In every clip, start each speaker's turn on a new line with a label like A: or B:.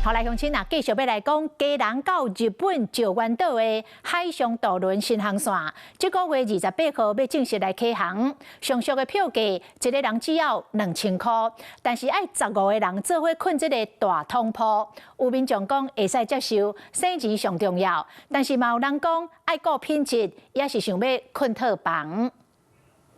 A: 好來，鄉親啊，繼續欲來講，基隆到日本石垣島的海上渡輪新航線，這個月28號欲正式來啟航。上俗的票價，一个人只要2000箍，但是愛15個人做伙睏這个大通鋪。有民眾講會使接受，省錢上重要，但是嘛有人講愛顧品質，也是想欲睏套房。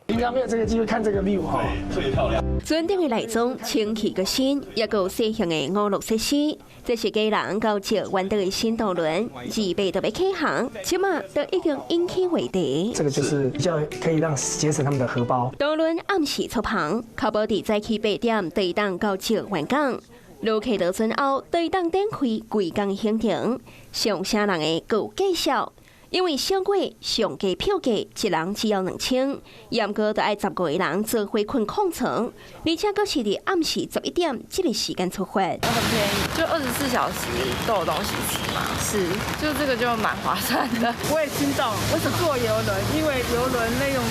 B: 平常沒有這個機會看這個 view 哈，
C: 最漂亮。
D: 船頂的內裝清氣閣新，抑閣有細型的娛樂設施。這是基隆到石垣島的新渡輪，2月就欲啟航，這馬都已經引起話題。
B: 這個就是比較可以讓節省他們的荷包。
D: 渡輪暗時出航，較無佇早起8點就會當到石垣港。旅客落船後，就會當展開規工行程。上城人會閣有介紹。因為小過上低票價，一人只要2000，毋過就愛15個人做伙睏炕床，而且閣是佇暗時11點這个時間出發。
E: 很便宜，就24小時都有東西吃嘛。是，就這個就蠻划算的。
F: 我也心動，我是坐郵輪，因為郵輪那種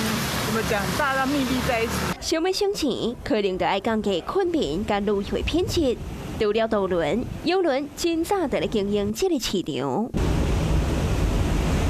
F: 怎麼講，大家密閉在一起。
D: 想欲省錢，可能就愛降低睏眠佮旅遊品質。除了渡輪，郵輪真早就咧經營這个市場。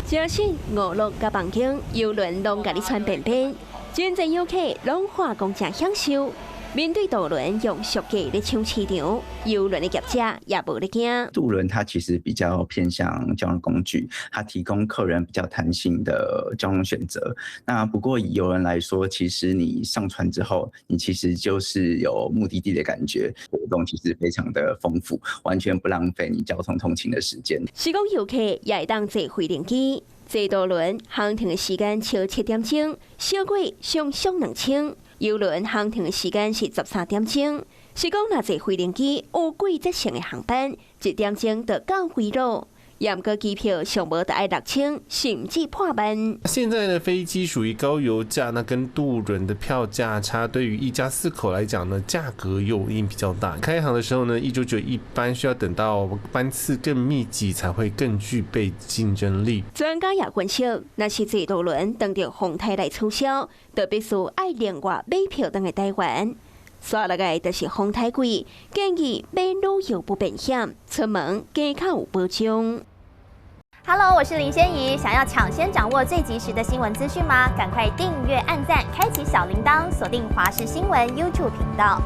D: 誠信、娛樂佮房間，郵輪攏共你傳遍遍，真濟遊客攏話講誠享受。面對渡輪用俗價咧搶市場，郵輪的業者也無咧驚。
G: 渡輪它其實比較偏向交通工具，它提供客人比較彈性的交通選擇。那不過以郵輪來說，其實你上船之後，你其實就是有目的地的感覺，活動其實非常的豐富，完全不浪費你交通通勤的時間。
D: 是講遊客也會當坐飛行機，坐渡輪航程的時間超7點鐘，小過上俗2000。郵輪航程的時間是13點鐘，是講若坐飛行機有季節性的航班，1點鐘就到飛囉。毋過機票上無就愛6000，甚至破萬。
H: 現在的飛機屬於高油價，那跟渡輪的票價差，對於一家四口來講呢，價格誘因比較大。開航的時候呢，199一班需要等到班次更密集，才會更具備競爭力。
D: 專家也分析，若是坐渡輪當著風颱來取消，就必須愛另外買票轉來台灣。煞落來就是風颱貴，建議買旅遊不便險，出門加較有保障。
I: Hello，我是林仙怡。想要搶先掌握最及時的新聞資訊嗎？趕快訂閱、按讚、開啟小鈴鐺，鎖定華視新聞 YouTube 頻道。